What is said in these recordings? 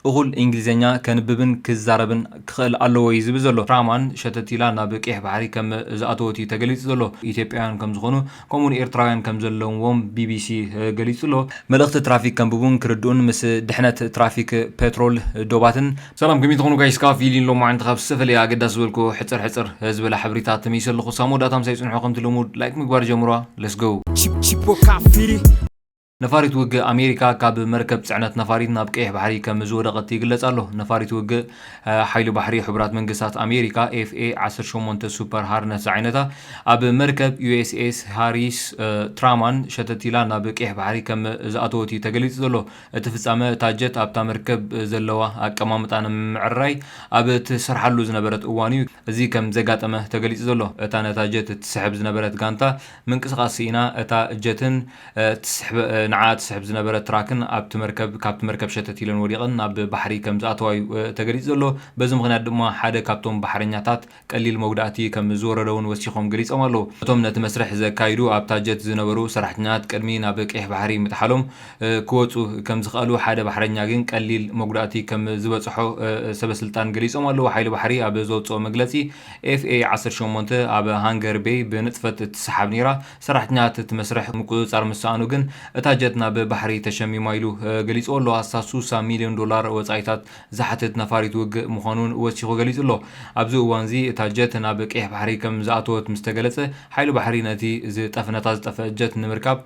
እኹል እንግሊዝኛ ከንብብን ክዛረብን ክኽእል ኣለዎ እዩ ዝብል ዘሎ። ትራማን ሸተት ኢላ ናብ ቀይሕ ባሕሪ ከም ዝኣተወት እዩ ተገሊጹ ዘሎ። ኢትዮጵያውያን ከም ዝኾኑ፣ ከምኡውን ኤርትራውያን ከም ዘለውዎም ቢቢሲ ገሊጹ ኣሎ። መልእኽቲ ትራፊክ ከንብቡን ክርድኡን ምስ ድሕነት ትራፊክ ፔትሮል ዶባትን። ሰላም፣ ከመይ ትኾኑ ጋይስ? ካብ ፊሊን ሎማዓንቲ ካብ ዝተፈላለየ ኣገዳሲ ዝበልኩ ሕጽር ሕጽር ዝበለ ሓበሬታ ተመይሰ ኣለኹ። ሳም ወዳእታ ምሳይ ጽንሑ፣ ከምቲ ልሙድ ላይክ ምግባር ጀምሯ። Let's go። Chip- Chipoka Firi. ነፋሪት ውግእ ኣሜሪካ ካብ መርከብ ጽዕነት ነፋሪት ናብ ቀይሕ ባሕሪ ከም ዝወደቐት ይግለጽ ኣሎ። ነፋሪት ውግእ፣ እ፣ ሓይሊ ባሕሪ ሕቡራት መንግስታት ኣሜሪካ ኤፍ ኤ ዓሰርተ ሸሞንተ ሱፐር ሃርነስ ዝዓይነታ ኣብ መርከብ ዩ ኤስ ኤስ ሃሪስ፣ እ፣ ትራማን ሸተት ኢላ ናብ ቀይሕ ባሕሪ ከም ዝኣተወት እዩ ተገሊጹ ዘሎ። እቲ ፍጻመ እታ ጀት ኣብታ መርከብ ዘለዋ ኣቀማምጣ ንምዕራይ ኣብ ትሰርሓሉ ዝነበረት እዋን እዩ እዚ ከም ዘጋጠመ ተገሊጹ ዘሎ። እታ ነታ ጀት እትስሕብ ዝነበረት ጋንታ ምንቅስቓስ ስኢና፣ እታ ጀትን፣ እ፣ ትስሕብ-፣ እ፣ ንዓ ትስሕብ ዝነበረት ትራክን ኣብቲ መርከብ፣ ካብቲ መርከብ ሸተት ኢለን ወዲቐን ናብ ባሕሪ ከም ዝኣተዋ እዩ፣ እ፣ ተገሊጹ ዘሎ። በዚ ምኽንያት ድማ ሓደ ካብቶም ባሕረኛታት ቀሊል መጉዳእቲ ከም ዝወረዶ እውን ወሲኾም ገሊጾም ኣለዉ። እቶም ነቲ መስርሕ ዘካይዱ ኣብታ ጀት ዝነበሩ ሰራሕተኛታት ቅድሚ ናብ ቀይሕ ባሕሪ ምጥሓሎም፣ እ፣ ክወጹ ከም ዝኸኣሉ፣ ሓደ ባሕረኛ ግን ቀሊል መጉዳእቲ ከም ዝበጽሖ፣ እ፣ ሰበስልጣን ገሊጾም ኣለዉ። ሓይሊ ባሕሪ ኣብ ዘውጽኦ መግለጺ፣ ኤፍ ኤ ዓሰርተ ሸሞንተ ኣብ ሃንገር ቤይ ብንጥፈት እትሰሓብ ነይራ። ሰራሕተኛታት እቲ መስርሕ ምቁጽጻር ምስ ሰኣኑ ግን፣ እታ ጀት ናብ ባሕሪ ተሸሚማ ኢሉ፣ እ፣ ገሊጽዎ ኣሎ። ኣስታት ሱሳ ሚልዮን ዶላር ወጻኢታት ዝሓትት ነፋሪት ውግእ ምዃኑን ወሲኹ ገሊጹ ኣሎ። ኣብዚ እዋንዚ እታ ጀት ናብ ቀይሕ ባሕሪ ከም ዝኣተወት ምስ ተገለጸ፣ ሓይሊ ባሕሪ ነቲ ዝጠፍ-፣ ነታ ዝጠፍአት ጀት ንምርካብ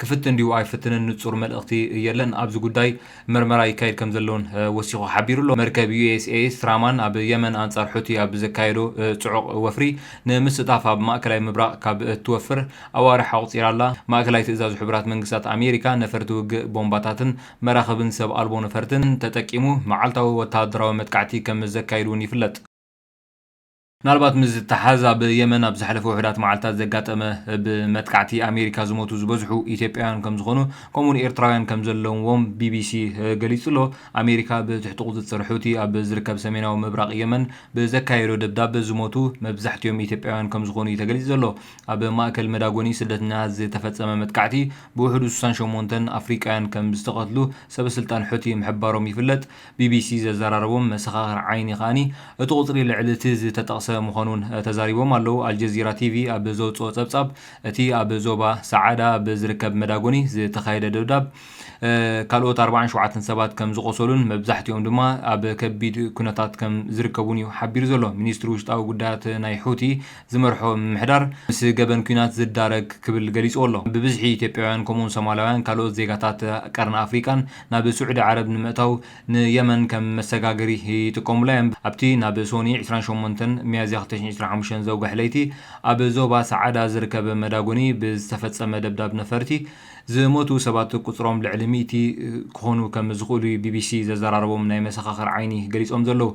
ክፍትን ድዩ ኣይፍትንን ንጹር መልእኽቲ የለን። ኣብዚ ጉዳይ መርመራ ይካየድ ከም ዘሎን፣ እ፣ ወሲኹ ሓቢሩ ኣሎ። መርከብ ዩ ኤስ ኤስ ትራማን ኣብ የመን ኣንጻር ሑቲ ኣብ ዘካየዶ፣ እ፣ ጽዑቕ ወፍሪ ንምስታፍ ኣብ ማእከላይ ምብራቕ ካብ እትወፍር ኣዋርሕ ኣቑጺራ ኣላ። ማእከላይ ትእዛዝ ሕቡራት መንግስታት ኣሜሪካ ነፈርቲ ውግእ ቦምባታትን መራኽብን ሰብ ኣልቦ ነፈርትን ተጠቂሙ መዓልታዊ ወተሃደራዊ መጥቃዕቲ ከም ዘካይድ እውን ይፍለጥ። ምናልባት ምስ ዝተሓዝ፣ ኣብ የመን ኣብ ዝሓለፈ ውሑዳት መዓልታት ዘጋጠመ ብመጥቃዕቲ ኣሜሪካ ዝሞቱ ዝበዝሑ ኢትዮጵያውያን ከም ዝኾኑ፣ ከምኡውን ኤርትራውያን ከም ዘለውዎም ቢቢሲ ገሊጹ ኣሎ። ኣሜሪካ ብትሕቲ ቁጽጽር ሑቲ ኣብ ዝርከብ ሰሜናዊ ምብራቕ የመን ብዘካየዶ ደብዳብ ዝሞቱ መብዛሕትኦም ኢትዮጵያውያን ከም ዝኾኑ እዩ ተገሊጹ ዘሎ። ኣብ ማእከል መዳጎኒ ስደተኛታት ዝተፈጸመ መጥቃዕቲ ብውሕዱ ስሳን ሸሞንተን ኣፍሪቃውያን ከም ዝተቐትሉ ሰበስልጣን ሑቲ ምሕባሮም ይፍለጥ። ቢቢሲ ዘዘራረቦም መሰኻኽር ዓይኒ ከኣኒ እቲ ቁጽሪ ልዕሊ እቲ ዝተጠቕሰ ምዃኑን ተዛሪቦም ኣለዉ። ኣልጀዚራ ቲቪ ኣብ ዘውጽኦ ጸብጻብ፣ እቲ ኣብ ዞባ ሰዓዳ ኣብ ዝርከብ መዳጎኒ ዝተኻየደ ደብዳብ፣ እ፣ ካልኦት ኣርባዓን ሸውዓተን ሰባት ከም ዝቖሰሉን መብዛሕትኦም ድማ ኣብ ከቢድ ኩነታት ከም ዝርከቡን እዩ ሓቢሩ ዘሎ። ሚኒስትሪ ውሽጣዊ ጉዳያት ናይ ሑቲ ዝመርሖ ምምሕዳር ምስ ገበን ኲናት ዝዳረግ ክብል ገሊጽዎ ኣሎ። ብብዝሒ ኢትዮጵያውያን ከምኡውን ሶማላውያን ካልኦት ዜጋታት ቀርኒ ኣፍሪቃን ናብ ስዑዲ ዓረብ ንምእታው ንየመን ከም መሰጋገሪ ይጥቀሙላ እዮም። ኣብቲ ናብ ሶኒ ዕስራን ሸሞንተን ሚያዝያ ክልተ ሽሕን ዕስራን ሓሙሽተን ዘውግሕ ለይቲ ኣብ ዞባ ሰዓዳ ዝርከብ መዳጎኒ ብዝተፈጸመ ደብዳብ ነፈርቲ ዝሞቱ ሰባት ቁጽሮም ልዕሊ ሚእቲ ክኾኑ ከም ዝኽእሉ እዩ ቢቢሲ ዘዘራረቦም ናይ መሰኻኽር ዓይኒ ገሊጾም ዘለዉ።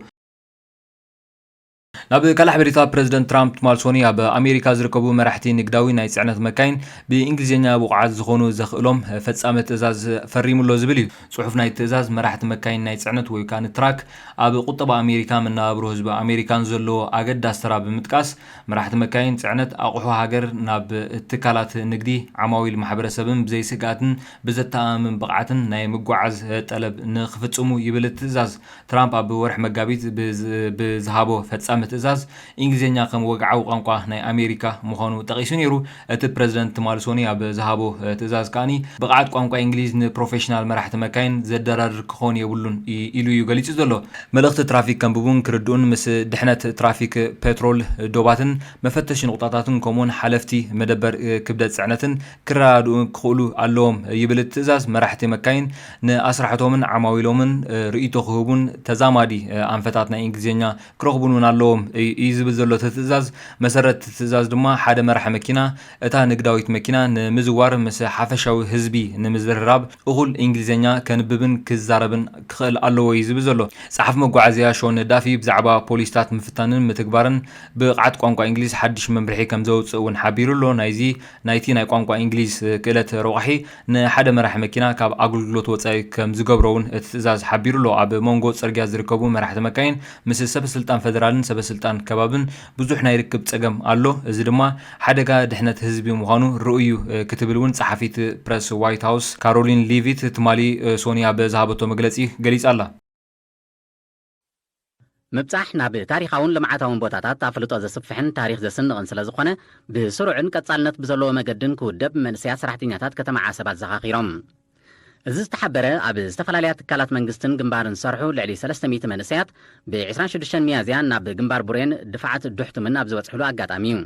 ናብ ካልእ ሓበሬታ፣ ፕረዚደንት ትራምፕ ትማል ሶኒ ኣብ ኣሜሪካ ዝርከቡ መራሕቲ ንግዳዊ ናይ ጽዕነት መካይን ብእንግሊዝኛ ብቑዓት ዝኾኑ ዘኽእሎም ፈጻሚ ትእዛዝ ፈሪሙ ኣሎ ዝብል እዩ። ጽሑፍ ናይ ትእዛዝ መራሕቲ መካይን ናይ ጽዕነት ወይ ከኣ ንትራክ ኣብ ቁጠባ ኣሜሪካ፣ መነባብሮ ህዝቢ ኣሜሪካን ዘለዎ ኣገዳሲ ተራ ብምጥቃስ፣ መራሕቲ መካይን ጽዕነት ኣቑሑ ሃገር ናብ ትካላት ንግዲ፣ ዓማዊል ማሕበረሰብን ብዘይስግኣትን ብዘተኣማምን ብቕዓትን ናይ ምጉዓዝ ጠለብ ንኽፍጽሙ ይብል እቲ ትእዛዝ። ትራምፕ ኣብ ወርሒ መጋቢት ብዝ-፣ ብዝሃቦ ፈጻሚ ትእዛዝ፣ እንግሊዝኛ ከም ወግዓዊ ቋንቋ ናይ ኣሜሪካ ምዃኑ ጠቒሱ ነይሩ። እቲ ፕረዚደንት ትማሊ ሶኒ ኣብ ዝሃቦ ትእዛዝ ከኣኒ፣ ብቕዓት ቋንቋ እንግሊዝ ንፕሮፌሽናል መራሕቲ መካይን ዘደራድር ክኸውን የብሉን ኢ-፣ ኢሉ እዩ ገሊጹ ዘሎ። መልእኽቲ ትራፊክ ከንብቡን ክርድኡን ምስ ድሕነት ትራፊክ ፔትሮል ዶባትን መፈተሺ ንቑጣታትን ከምኡውን ሓለፍቲ መደበር ክብደት ጽዕነትን ክረዳድኡ ክኽእሉ ኣለዎም ይብል እቲ ትእዛዝ። መራሕቲ መካይን ንኣስራሕቶምን ዓማዊሎምን ርእይቶ ክህቡን ተዛማዲ ኣንፈታት ናይ እንግሊዝኛ ክረኽቡን እውን ኣለዎም እዩ ዝብል ዘሎ እቲ ትእዛዝ። መሰረት እቲ ትእዛዝ ድማ ሓደ መራሒ መኪና እታ ንግዳዊት መኪና ንምዝዋር ምስ ሓፈሻዊ ህዝቢ ንምዝርራብ እኹል እንግሊዝኛ ከንብብን ክዛረብን ክኽእል ኣለዎ እዩ ዝብል ዘሎ። ጸሓፊ መጓዓዝያ ሾን ዳፊ ብዛዕባ ፖሊስታት ምፍታንን ምትግባርን ብቕዓት ቋንቋ እንግሊዝ ሓድሽ መምርሒ ከም ዘውጽእ እውን ሓቢሩ ኣሎ። ናይዚ ናይቲ ናይ ቋንቋ እንግሊዝ ክእለት ረቋሒ ንሓደ መራሒ መኪና ካብ ኣገልግሎት ወጻኢ ከም ዝገብሮ እውን እቲ ትእዛዝ ሓቢሩ ኣሎ። ኣብ መንጎ ጽርግያ ዝርከቡ መራሕቲ መካይን ምስ ሰበስልጣን ፈደራልን ሰበስልጣን ከባብን ብዙሕ ናይ ርክብ ጸገም ኣሎ። እዚ ድማ ሓደጋ ድሕነት ህዝቢ ምዃኑ ርኡይ እዩ፣ እ፣ ክትብል እውን ጸሓፊት ፕረስ ዋይት ሃውስ ካሮሊን ሊቪት ትማሊ፣ እ፣ ሶኒ ኣብ ዝሃበቶ መግለጺ ገሊጻ ኣላ። ምብጻሕ ናብ ታሪኻውን ልምዓታውን ቦታታት ኣፍልጦ ዘስፍሕን ታሪኽ ዘስንቕን ስለ ዝኾነ፣ ብስሩዕን ቀጻልነት ብዘለዎ መገድን ክውደብ መንእሰያት ሰራሕተኛታት ከተማ ዓሰብ ኣዘኻኺሮም። እዚ ዝተሓበረ ኣብ ዝተፈላለያ ትካላት መንግስትን ግንባርን ዝሰርሑ ልዕሊ ሰለስተ ሚእቲ መንእሰያት ብ ዕስራን ሽዱሽተን ሚያዝያ ናብ ግንባር ቡሬን ድፋዓት ዱሕቱምን ኣብ ዝበጽሕሉ ኣጋጣሚ እዩ።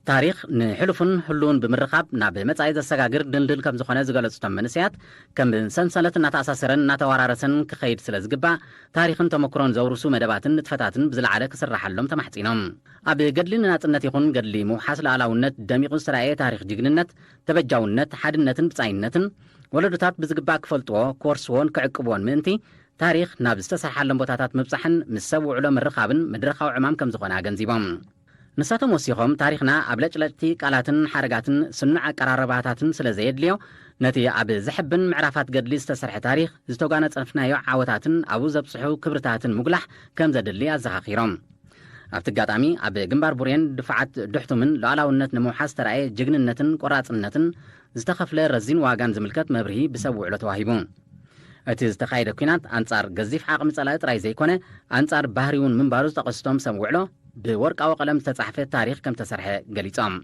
ታሪኽ ንሕሉፉን ህሉውን ብምርኻብ ናብ መጻኢ ዘሰጋግር ድልድል ከም ዝኾነ ዝገለጹ እቶም መንእሰያት፣ ከም ሰንሰለት እናተኣሳሰረን እናተወራረሰን ክኸይድ ስለ ዝግባእ፣ ታሪኽን ተመክሮን ዘውርሱ መደባትን ንጥፈታትን ብዝለዓለ ክስራሓሎም ተማሕጺኖም። ኣብ ገድሊ ንናጽነት ይኹን ገድሊ ምውሓስ ሉዓላውነት ደሚቑ ዝተራእየ ታሪኽ ጅግንነት፣ ተበጃውነት፣ ሓድነትን ብጻይነትን ወለዶታት ብዝግባእ ክፈልጥዎ፣ ክወርስዎን ክዕቅብዎን ምእንቲ፣ ታሪኽ ናብ ዝተሰርሓሎም ቦታታት ምብጻሕን ምስ ሰብ ውዕሎ ምርኻብን መድረኻዊ ዕማም ከም ዝኾነ ኣገንዚቦም። ንሳቶም ወሲኾም፣ ታሪኽና ኣብ ለጭለጭቲ ቃላትን ሓረጋትን ስኑዕ ኣቀራርባታትን ስለ ዘየድልዮ፣ ነቲ ኣብ ዘሕብን ምዕራፋት ገድሊ ዝተሰርሐ ታሪኽ፣ ዝተጓነጸፍናዮ ዓወታትን ኣብኡ ዘብጽሑ ክብርታትን ምጉላሕ ከም ዘድሊ ኣዘኻኺሮም። ኣብቲ ኣጋጣሚ፣ ኣብ ግንባር ቡሬን ድፋዓት ድሕቱምን ሉዓላውነት ንምውሓስ ዝተራእየ ጅግንነትን ቆራጽነትን ዝተኸፍለ ረዚን ዋጋን ዝምልከት መብርሂ ብሰብ ውዕሎ ተዋሂቡ። እቲ ዝተኻየደ ኲናት ኣንጻር ገዚፍ ዓቕሚ ጸላኢ ጥራይ ዘይኮነ፣ ኣንጻር ባህሪ እውን ምንባሩ ዝጠቐሱ እቶም ሰብ ውዕሎ፣ ብወርቃዊ ቀለም ዝተጻሕፈ ታሪኽ ከም ተሰርሐ ገሊጾም።